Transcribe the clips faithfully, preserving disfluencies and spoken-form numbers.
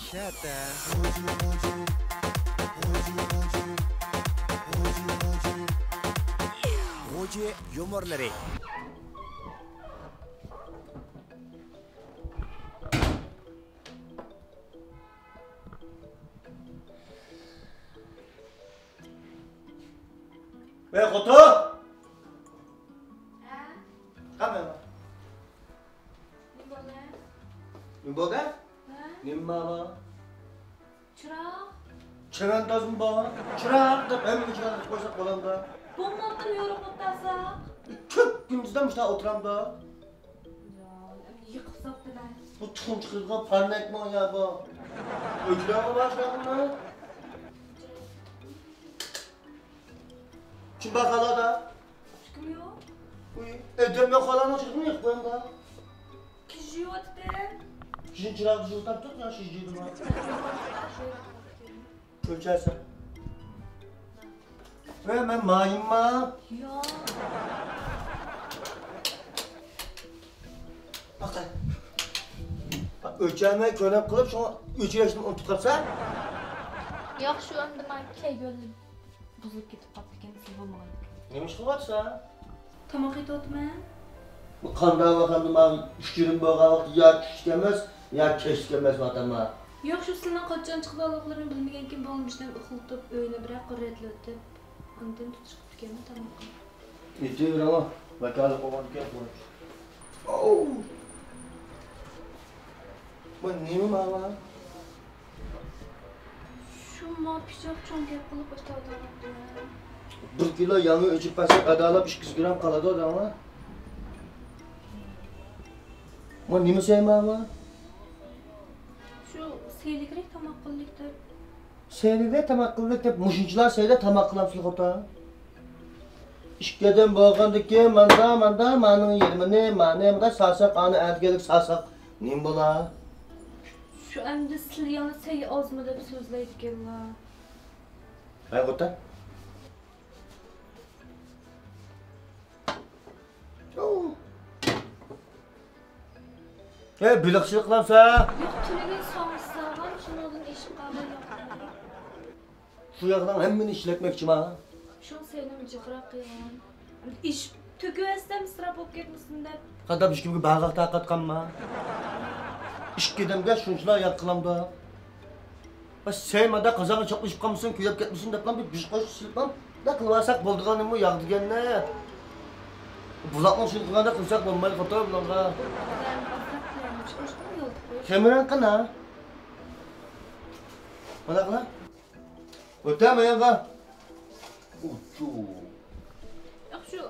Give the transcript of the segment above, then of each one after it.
شەتە. غۇجى يۇمۇرلىرى. ۋەي خوتۇن! ھە؟ قانداق؟ نېمە بولدى؟ نېمە بولدى؟ ھە؟ نېمە بار؟ چىراغ. چىراندازمۇ بار. چىراغ دەپ ھەممە چىراغنى قويساق بولامدا. بولمامدىمۇ يورۇق ئولتۇرساق؟ كۈن كۈندۈزدە مۇشۇنداق ئولتۇرامدا. يا، ئەمدى يىقىپ ساپتىمەن. بۇ تۇخۇم چىقىرىدىغان پارنەكمۇ يا بۇ؟ ئۆچۈرەڭمۇ بار شۇنداقمۇ؟ كىم بار خالادا؟ ھېچكىم يوق. ئۇي، ئەدەم يوق خالانىڭ چىرىغىنى يېقىپ قويۇڭدا. كىشى يوق دېدىم. كىشىنى چىراغدا يوقاپ تۇر، يا شىجىدىما؟ ئۆچەرسەن. ۋە مەن مايىمما. ياق. باقە. ئۆچەرمەي كۆرۈپ قېلىپ، شۇڭا ئۆچۈرۈشنى ئۇنتۇپ قاپسەن. ياخشى، ئەمدى ماڭا كەلگۈلۈم. بۇزۇلۇپ كېتىپ قاپتىكەن، سىز بولمىغاندىكىن. نېمە ئىش قىلىۋاتىسەن؟ تاماق ئېتىۋاتىمەن. بۇ قانداق ۋاقىتتا مانا ئۈچ يېرىم بولغان ۋاقىت يا چۈشلۈك ئەمەس، يا كەچلىك ئەمەس ۋاتامما. ياق، شۇ سىلەرنىڭ قاچان چىقىدىغانلىقلىرىنى بىلمىگەنكىن، بولمىدىم ئۇخلىتىپ، ئۆينى بىرەر قۇر رەتلىۋېتىپ، ئاندىن تۇتۇش قىپتىكەنمەن تاماققا. ئېتىۋېرىڭ، ۋاكالەت قويغاندىكىن قۇرۇش. ئاۋۇ! بۇ نېمە ماۋۇ؟ شۇ ما پىچاق چوڭ گەپ قىلىپ باشلاۋاتىدىغان. بىر كىلو ياڭيۇ ئېچىپ بەرسەك، ئادالاپ ئىككى يۈز گرام قالىدۇ دەڭلار. ما نېمە سەي ماۋۇ؟ شۇ سەيلىكرەك تاماق قىلدۇق دەپ. سەيلىدە تاماق قىلدۇق دەپ مۇشۇنچىلار سەيدە تاماق قىلامسىلەر خوتۇن؟ ئىككى ئادەم بولغاندىكىن ماندا، ماندا، مانىڭ يېرىمىنى، مانى، ماندا ساساق، ئانى ئەتىگەنلىك ساساق. نېمە بولا؟ شۇ ئەمدى سىلى يەنە سەي ئازمۇ دەپ سۆزلەيدىكەنلا. ھەي خوتۇن. ھەي، بېلىقچىلىق قىلامسەن؟ ياق، تۈنۈگۈن ساڭا سالغان، شۇنىڭدىن ئېشىپ قالدى. شۇ ياقنىڭ ھەممىنى ئىشلەتمەكچىما؟ شۇڭا سېنىڭ جىقراق قىلغان. ئېشىپ تۆكۈۋەتسەم ئىسراپ بولۇپ كەتمىسۇن دەپ. قانداق ھېچكىمگە بەرگاق تاقەت قالما. ئىككى دەمگە شۇنچىلا ياق قىلامدۇ. ۋە سەي مادا قازانغا چاپلىشىپ قالمىسۇن، كۆيۈپ كەتمىسۇن دەپلا بىر بىش قوش سېلىپلا قىلىۋالساق بولىدىغانمۇ ياغ دېگەننى. بۇلاقنىڭ سۈيىنى قىلغاندەك قىلساق بولمايدۇ خوتۇن بۇلارغا. خېمىرىڭ قانا؟ مانا قىلا. ئۆتە مايانغا. ئۇچۇ. ياق شۇ.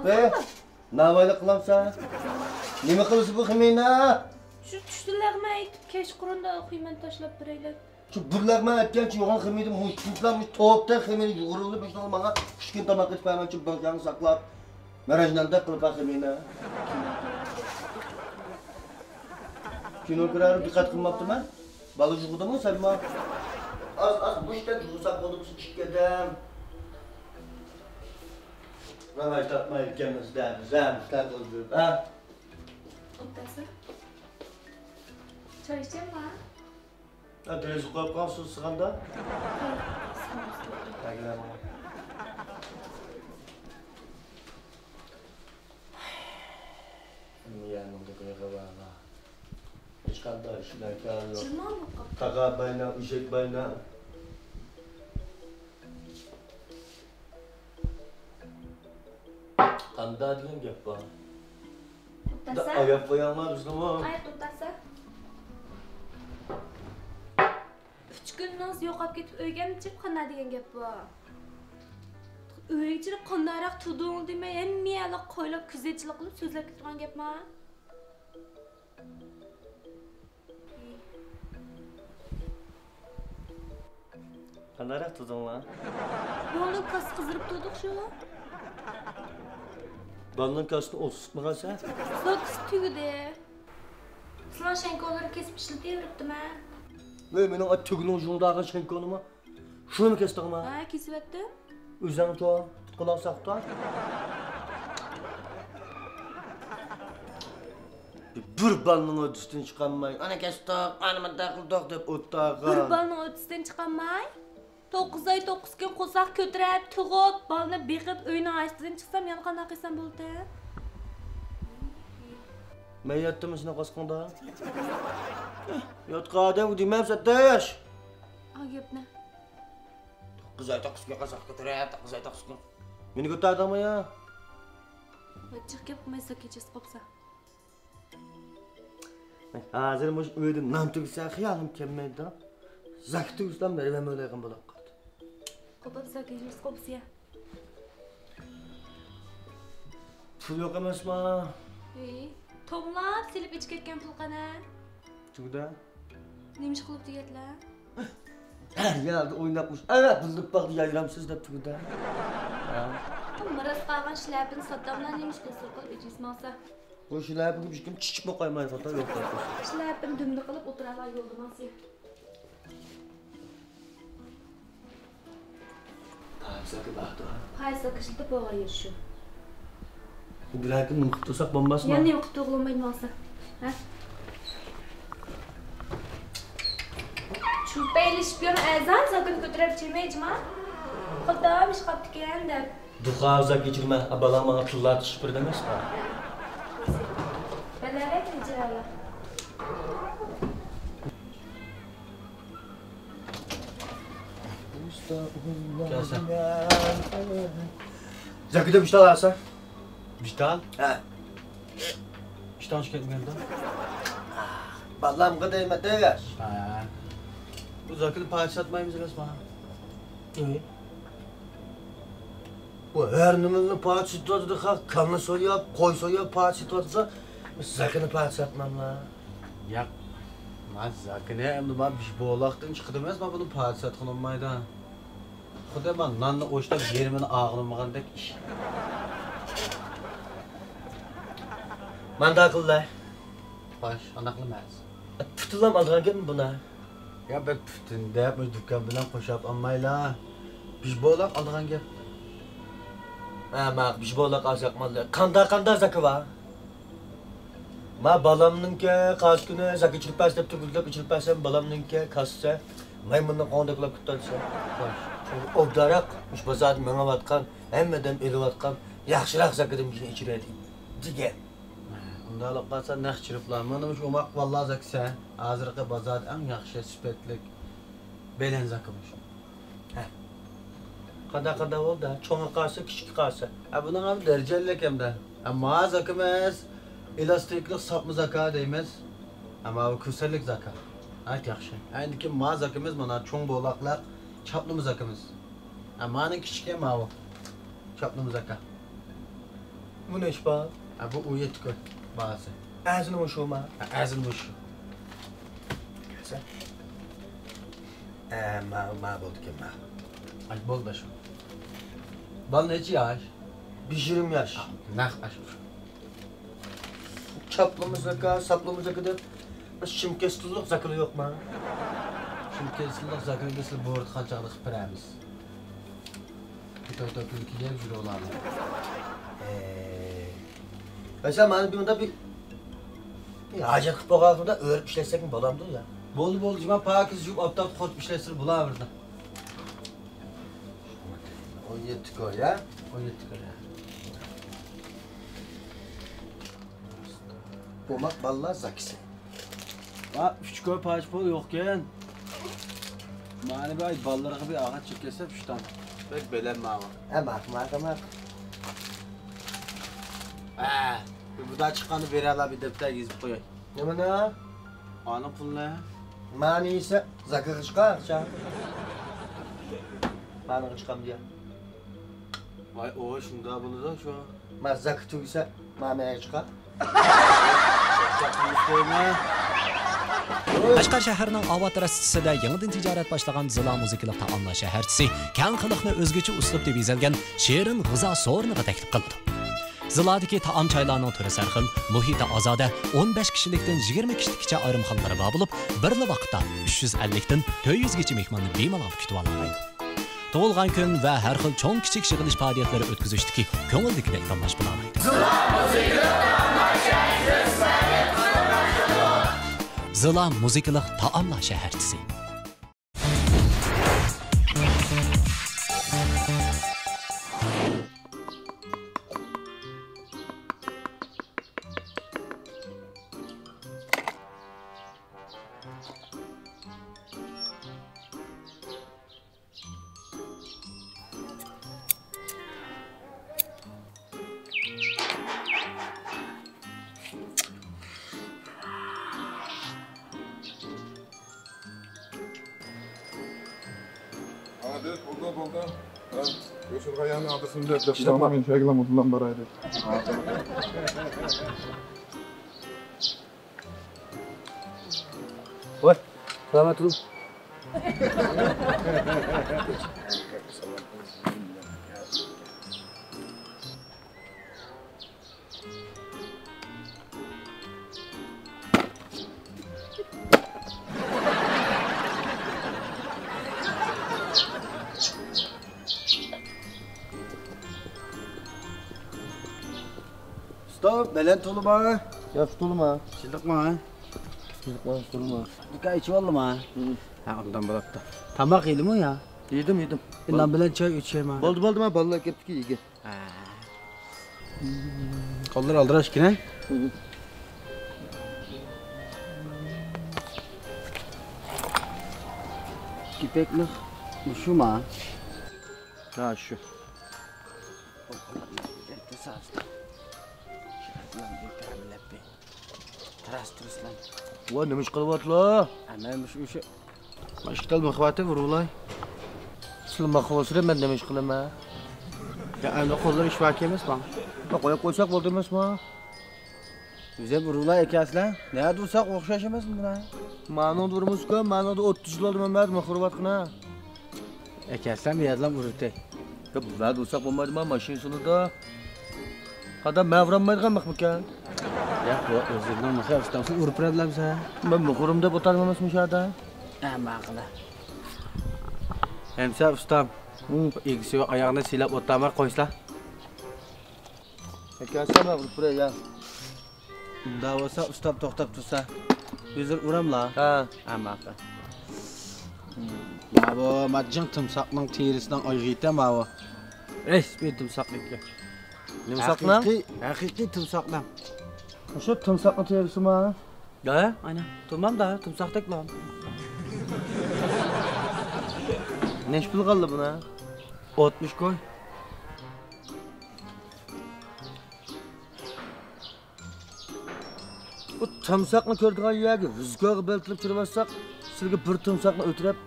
ۋە ناۋايلىق قىلامسەن؟ نېمە قىلىسى بۇ خېمىرنى؟ شۇ چۈشتە لەغمەن ئېيتىپ كەچقۇرۇندا خېمىرنى تاشلاپ بېرەيلى. شۇ بىر لەغمەن ئەتكەنچە يوغان خېمىرنى مۇشۇ چۇپلا مۇشۇ توپتا خېمىرنى يۇغۇرۇلۇپ مۇشۇ ماڭا ئۈچ كۈن تاماق ئېتىپ بەرمەكچى بىر ياڭ ساقلاپ. مەرەجنەندەك قىلىپ خېمىرنى. كىنو كۆرەرمۇ دىققەت قىلماپتىمەن. بالا يۇغۇدىمۇ سەنمۇ؟ ئاز ئاز مۇشتەك يۇغۇرساق بولدى بىز ئىككى ئادەم. راۋاج تاپمايدىكەنمىز دە بىز ھەم ئىشلار قىلىپ يۈرۈپ ھە؟ ئولتۇرسا. چاي ئىچەمما؟ ھە، دېرىزە قويۇپ قويۇڭ سۇ سىغاندا. ھەممە يەرنىڭ دۇكىنى قىلىۋالغان. ھېچقانداق ئىشلار كار يوق. جۇما بولۇپ قاپتۇ. تاغا بايناڭ، ئېشەك بايناڭ. قانداق دېگەن گەپ بار؟ توختاسا. ئاياپ قوياڭلار بىزنىمۇ. ئاي، توختاسا. ئۈچ كۈنىڭىز يوقاپ كېتىپ ئۆيگە نېمە چىقىپ قانداق دېگەن گەپ بار؟ ئۆيگە چىقىپ قانداقراق تۇردۇڭ دېمەي، ھەممە يەرلەر قويلاپ كۆزەتچىلىك قىلىپ سۆزلەپ كېتىدىغان گەپما؟ قانداقراق تۇردۇڭلار؟ بالىنىڭ كاسىسى قىزىرىپ تۇردۇق شۇ. بالىنىڭ كاسىسىنى ئوتقا سۈرتمىغانسەن؟ زاكىسى تۈگىدى. سىلەر شەنكولىرى كېسىپ ئىشلىتىۋېرىپتىمەن. ۋەي، مېنىڭ تۈگىنىڭ جۇڭداغان شەنكولىما. شۇنى كەستىڭما؟ ھە، كېسىۋەتتىم. ئۆزۈڭچۇ؟ پۇت-قولۇڭ ساقتا؟ بىر بالىنىڭ ھۆددىسىدىن چىقالماي، ئانا كەچتۇق، ئانا مۇنداق قىلدۇق دەپ ئولتۇرغان. بىر بالىنىڭ ھۆددىسىدىن چىقالماي، توققۇز ئاي توققۇز كۈن قورساق كۆتۈرۈپ، تۇغۇپ، بالىنى بېقىپ، ئۆينىڭ ھاشتىدىن چىقسام، يەنە قانداق قىلسام بولدى؟ مەن ياتتىمۇ سېنىڭ قاسقىڭدا؟ ياتقان ئادەمگە دېمەمسەن، دەياش! ئا گەپنى. توققۇز ئاي توققۇز كۈن قورساق كۆتۈرۈپ، توققۇز ئاي توققۇز كۈن. مېنى كۆتەردىڭمۇ يا؟ جىق گەپ قىلماي، زاكى چېسىپ قوپسا. ھازىر مۇشۇ ئۆيدە نان تۈگىسە خىيالىم كەلمەيدۇ. زاكى تۈگىسىلا مەن رېمونت ئۆيلەيدىغان بولۇپ قالدى. قوپۇپ زاكى يۈز قوپسىيە. پۇل يوق ئەمەسما؟ ئى، توملاپ سېلىپ ئىچىپ كەتكەن پۇل قانا؟ تۈگىدە. نېمە ئىش قىلىپ تۈگەتلە؟ ھەر يەردە ئويناپ مۇش-، ئەنە بىلدىپ باقتى يايرامسىز دەپ تۈگىدە. ھە. مىراس قالغان شىلەپىنى ساتاملا نېمە ئىش قىلسۇن قىلىپ ئېچىسماڭسا. بۇ شىلەپىگە ھېچكىم چىچىپمۇ قويمايدۇ، خاتا يول تارتىش. شىلەپىنى دۈمدە قىلىپ ئولتۇرالا يولدا ماڭسى. پايىز زاكى باردا. پايىز زاكى ئىشلىتىپ بولغان يەر شۇ. بىر ھەركىم نېمە قىلىپ تۇرساق بولماسمۇ؟ يەنە نېمە قىلىپ تۇرغىلى بولمايدۇ ماڭسا؟ ھە؟ چۈمپەيلىشىپ يۈرمە ئەزان زاكىنى كۆتۈرۈپ چىمەيجىما. خۇدام ئىش قاپتىكەن دەپ. دۇخا زاكى ئىچىرمە، بالاڭ ماڭا تىللا تۇتۇشۇپ بېرىدۇ ئەمەسقا. بەلەرەك ئىجرالا. كەلسە. زاكىدىن بىشتال ئالسا. بىشتال؟ ھە. ئىشتان چىقىپ كەتمىگەندۇ؟ بالامغا دەيمەن دەيۋەر. ھە. بۇ زاكىنى پاچە ساتمايمىز ئەمەسما؟ ئى. بۇ ھەر نېمىنى پاچە سېتىۋاتىدۇ، خەق كاللا سوياپ، قوي سوياپ پاچە سېتىۋاتىدۇ. زاكىنى پاچە ساتماملا. ياق، ما زاكىنى ئەمدى ما بىش بولاقتىن چىقىدۇ ئەمەس، ما بۇنى پاچە ساتقىلى بولمايدۇ. خۇددى ما ناننى ئوشتاپ يېرىمىنى ئاغىنىمىغاندەك ئىش. مانداق قىللا. خوش، ئانداق قىلىمىز. پۈتۈنلەم ئالىدىغان گەپمۇ بۇنا؟ يا بەك پۈتۈن دەپ، مۇشۇ دۇكان بىلەن قوشاپ ئالمايلا. بىش بولاق ئالىدىغان گەپ. ھە، ما بىش بولاق ئاز ياقمىدى. قاندا، قاندا زاكا بار؟ ما بالامنىڭكى قايسى كۈنى زاكا ئىچىرىپ بەرسە دەپ تۈگۈزلەپ ئىچىرىپ بەرسەم، بالامنىڭكى كاسسا مايمۇننىڭ قوڭىدەكلا كۈتۈۋاتىسەن. خوش. ئوبدانراق مۇشۇ بازاردا مېڭىۋاتقان، ھەممە ئادەم ئېلىۋاتقان ياخشىراق زاكىدىن بىرنى ئىچىرەي دېگەن. ئۇنداق قىلسا نەق چىرىپلا، مانا مۇشۇ ئوماق باللا زاكىسى ھازىرقى بازاردا ئەڭ ياخشى سۈپەتلىك بەلەن زاكا مۇشۇ. ھە. قانداق قانداق بولدى؟ چوڭى قالسا، كىچىكى قالسا. ھە، بۇنىڭ ھەم دەرىجىلىك ھەمدە. ھە، ما زاكىمىز ئېلاستىكلىق ساپما زاكا دەيمىز. ھە، ماۋۇ كۈسەنلىك زاكا. ھە، ياخشى. ئەندىكى ما زاكىمىز مانا چوڭ بولاقلىق چاپلىما زاكىمىز. ھە، مانىڭ كىچىكى ماۋۇ. چاپلىما زاكا. بۇ نەچچە بال؟ ھە، بۇ ئون يەتتە كوي باھاسى. ئەرزىنى مۇشۇما؟ ھە، ئەرزىنى مۇشۇ. كەلسە. ئە، ما، ما بولدىكەن، ما. ئاي، بولدى شۇ. بال نەچچە ياش؟ بەش يېرىم ياش. نەق ئاشۇ. چاپلىما زاكا، ساپلىما زاكا دەپ، بىر شىمكەستۇللۇق زاكىلار يوقما؟ شىمكەستۇللۇق زاكىلىرىنى سىلەر بۇرۇت قانچاقدا قىلىپ بېرەمىز؟ كۆتۈر توپىنى كىيىپ يۈرۈۋالامىز. ئەي. ئەسلى مانا بۇندا بىر، بىر ھاجەت قىلىپ بولغاندا ئۆرۈپ ئىشلەتسەكمۇ بولامدۇ يا؟ بولدى، بولدى، جۇما پاكىز يۇيۇپ ئاپتاپتا قۇرۇتۇپ ئىشلەتسىلە بولاۋېرىدۇ. ئون يەتتە كوي، ھە؟ ئون يەتتە كوي، ھە. ئوماق بالىلار زاكىسى. ۋا، ئۈچ كوي پاچ پۇل يوقكەن. مانا بۇ ئاي بالىلىرىغا بىر ئاغاچ چېكىپ كەتسە، ئۈچ دانە. بەك بەلەن ماۋۇ. ھە، ماق، ماق، ماق. ھە، بۇ بۇدا چىققاندا بېرەلا بىر دەپتەرگە يېزىپ قوياي. نېمىنى؟ ئانىڭ پۇلىنى. مانا يېسە، زاكىغا چىقار ئاقچا. مانىغا چىقامدۇ يا؟ ۋاي، ئۇ شۇنداق بولىدۇ شۇ. ما زاكا تۈگىسە، ما مەيگە چىقار. قەشقەر شەھىرىنىڭ ئاۋات راستىسىدە يېڭىدىن تىجارەت باشلىغان زىلا مۇزىكىلىق تائاملار شەھەرچىسى كەڭ خەلقنى ئۆزگىچە ئۇسلۇبتا بېزەلگەن شېرىن غىزا سورۇنىغا تەكلىپ قىلىدۇ. زىلادىكى تائام-چايلارنىڭ تۈرى سەرخىل، مۇھىتى ئازادە، ئون بەش كىشىلىكتىن يىگىرمە كىشىلىككىچە ئايرىمخانىلىرى بار بولۇپ، بىرلا ۋاقىتتا ئۈچ يۈز ئەللىكتىن تۆت يۈزگىچە مېھماننى بىمالال كۈتۈۋالالايدۇ. تۇغۇلغان كۈن ۋە ھەر خىل چوڭ-كىچىك يىغىلىش پائالىيەتلىرى ئۆتكۈزۈشتىكى كۆڭۈلدىكىدەك تاللاش بولالايدۇ. زىلا مۇزىكىلىق تائاملار شەھەرچىسى. Hadi, buldu, buldu. Ha, Yusuf Kaya'nın adısını da... Tamam, inşallah mutludan baraydı. Voy, salomat turing. ئۇستا، بەلەن تولىما؟ ياخشى تولىما. شۇنداقما؟ شۇنداقما، تولىما. بىكار ئىچىۋالدىما؟ ھە، ئاندىن بولۇپتۇ. تاماق يېدىمۇ يا؟ يېدىم، يېدىم. نان بىلەن چاي ئىچەيما؟ بولدى، بولدى، ما بالىلار كەپتىكى يېگىن. ھە. قوللار ئالدىراش ئىكەن، ھە؟ كېپەكلىك مۇشۇما؟ ھە، شۇ. تۇرۇس، تۇرۇسلان. ۋا، نېمە ئىش قىلىۋاتلا؟ ئەمە مۇشۇ، مۇشۇ. ماشقىتال مىخۋاتى ئۇرۇلاي. سىلە ماخۇ سۈرە، مەن نېمە ئىش قىلىمەن؟ يا، ئەمدى قوللىرى ئىش ۋاكى ئەمەسما؟ قويۇپ قويساق بولدى ئەمەسما؟ بىز ھەم ئۇرۇلاي ئەكەسلەر. نەدە ئۇرساق ئوخشاش ئەمەسمۇ بۇلار؟ مانىڭدا ئۇرمىسىكەن، مانىڭدا ئوتتۇز يىل بولدى مەن بەرد ماخۇ ئۇرۇۋاتقىنا. ئەكەسلەر مۇ يەردىلا ئۇرۇتەي. يا، بۇ ۋەدە ئۇرساق بولمايدۇما، ماشىنا سۇنىدا. قانداق، مەن ئۇرالمايدىغان مىخمىكەن؟ ياق، بۇ ئۆزۈمنىڭ مىخى، ئۇستام، سىز ئۇرۇپ بېرەمسە؟ مەن مىخ ئۇرۇم دەپ ئوتارمەن ئەمەسمۇ شۇ يەردە. ھە، ماقۇل. ئەمسە ئۇستام، ئىگىسى يوق ئاياغنى سىيلاپ ئوتارماي قويسىلا. ئەكەلسە مەن ئۇرۇپ بېرەي، يا. ئۇنداق بولسا، ئۇستام توختاپ تۇرسا، ھۆزۈر ئۇراملا؟ ھە. ھە، ماقۇل. ماۋۇ، ماجىڭ تىمساقنىڭ تېرىسىنىڭ ئايىغى ئىكەن ماۋۇ. رەسمىي تىمساقنىڭكى. نېمىساقنىڭ؟ ھەقىقىي، ھەقىقىي تىمساقنىڭ. مۇشۇ تىمساقنىڭ تېرىسىما؟ ھە؟ ئاينا. تۇرمامدا، تىمساقتەكلا. نەچچە پۇل قالدى بۇنى؟ ئاتمىش كوي. بۇ تىمساقنى كۆرىدىغان يەرگە ۋىزكاغا بېلىتىلىپ تۇرۇۋاتساق، سىلىگە بىر تىمساقنى ئۆتۈرەپ،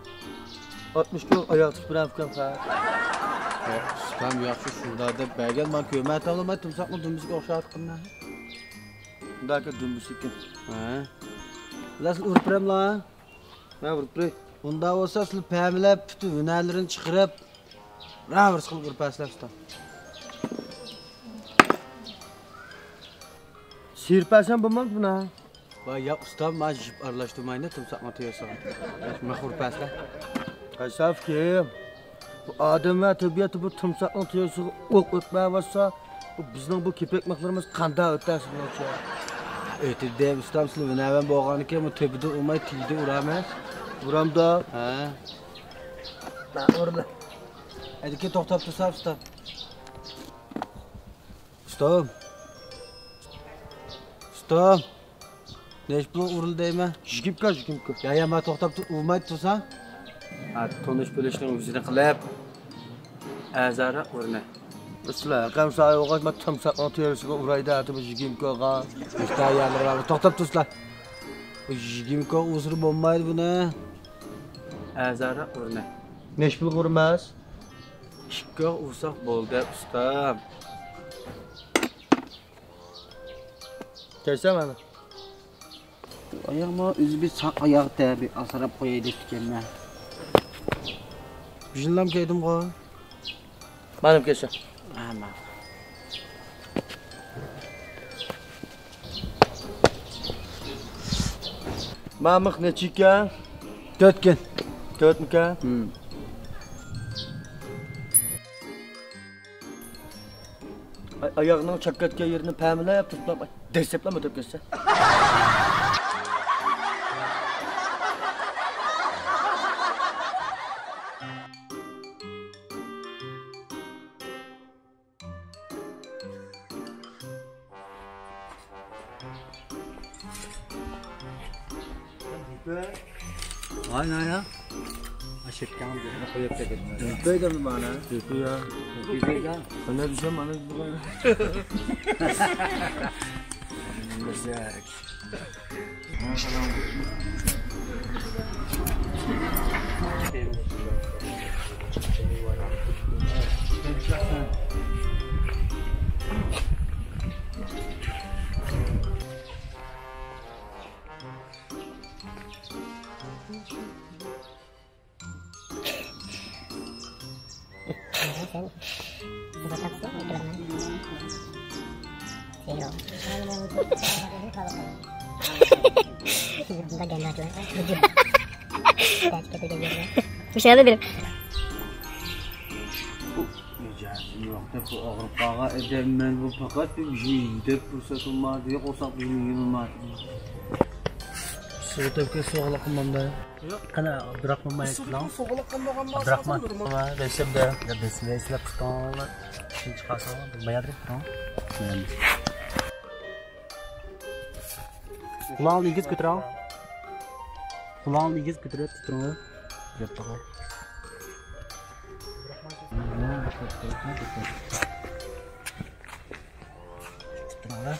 ئاتمىش كوي ئاياغ تۇتۇپ بېرەمكەن خا. ئۇستام ياخشى شۇنداق دەپ بەرگەن، مانا كۆرمەي تاۋلىماي تىمساقنىڭ دۈمبىسىگە ئوخشاۋاتقىنىنى. ئۇنداق ئەكەن، دۈمبىسى ئىكەن. ھە. بىلەر سىلى ئۇرۇپ بېرەملا؟ مەن ئۇرۇپ بېرەي. ئۇنداق بولسا سىلى پەمىلەپ پۈتۈن ھۈنەرلىرىنى چىقىرىپ، راۋۇرۇس قىلىپ ئۇرۇپ بەرسىلە ئۇستام. سىيرىپ بەرسەم بولمامدۇ بۇنى؟ ۋاي ياق ئۇستام، مانا يىپ ئارىلاشتۇرماينى تىمساقنىڭ تېرىسىغا. مەخۇر پەسلە. قايسى ئۇكام؟ بۇ ئادەم ۋە تەبىئەتتە بۇ تىمساقنىڭ تېرىسىغا ئوق ئۆتمەيۋاتسا، بۇ بىزنىڭ بۇ كېپەك مىخلىرىمىز قانداق ئۆتەرسە بۇنىڭچە؟ ئۆتىدۇ دەپ ئۇستام، سىلى ھۈنەرۋەن بولغانىكەن، بۇ تۆپىدىن ئۇرماي تېگىدە ئۇرامەن. ئۇرامدا؟ ھە. ئەدىكى توختاپ تۇرسا ئۇستام. ئۇستام. ئۇستام. نەچچە پۇل ئۇرۇلدى دەيمەن؟ يىگىرمە كوي، يىگىرمە كوي. يا، يا، مانا توختاپ تۇر، ئۇرماي تۇرساڭ. ھە، تونۇش بىلىشنىڭ يۈزىنى قىلىپ، ئەزراق ئۇرىمەن. بىسمىللا، رەقەم سايە بولغاچ، مانا تىمساقنىڭ تېرىسىغا ئۇراي دەۋاتىمىز يىگىرمە كويغا. ئىشتا يەرلىرى بار، توختاپ تۇرسىلا. بۇ يىگىرمە كوي ئۇرسا بولمايدۇ بۇنى. ئەزراق ئۇرىمەن. نەچچە پۇلغا ئۇرىمىز؟ ئىككى كوي ئۇرساق بولدى، ئۇستام. كەلسەم ئەنە. ئاياغما ئۆزى بىر ساق ئاياغ تە، بىر ئاسراپ قوياي دەپتىكەنمەن. بىژىنلام كىيدىمغۇ. مانا كەلسە. ھە، ماقۇل. مانا مىخ نەچچىكەن؟ تۆتكەن. تۆتمىكەن؟ ھىم. ئاي، ئاياغنىڭ چاك كەتكەن يېرىنى پەمىلەپ تۇتۇپ، دەسسەپلا ئۆتۈپ كەتسە. ۋاي نايا. ئاشىرىپ كەڭ بىرنى قويۇپ كەتتىم. بەيدەم مانا. يا. بەيدەم. مانا بىزگە. مۇشۇ يەردە بېرىڭ. ئىجازىم يوق دەپ بۇ ئاغرىپ قالغان ئادەم، مەن بۇ پەقەت بىر يېيىن دەپ پۇرسەت بولمادى، قورساق بىزنىڭ يېمىمادى. سۇغۇتۇپكە سوغىلىق قىلمامدا. يوق. قانا، بىراقمۇ مايا سۇغۇتۇپكە سوغىلىق قىلمىغان بىراقمۇ. بىراقمۇ. دەسلەپتە. يا بېسىلەي سىلەپ تۇتۇڭلار. شۇنى چىقارساڭلار، بىر مايا بېرىپ تۇرۇڭ. قۇلاقنى ئېگىز كۆتۈرۈڭ. قۇلاقنى ئېگىز كۆتۈرۈپ تۇرۇڭ. گەپ بار. تۇرۇڭلار.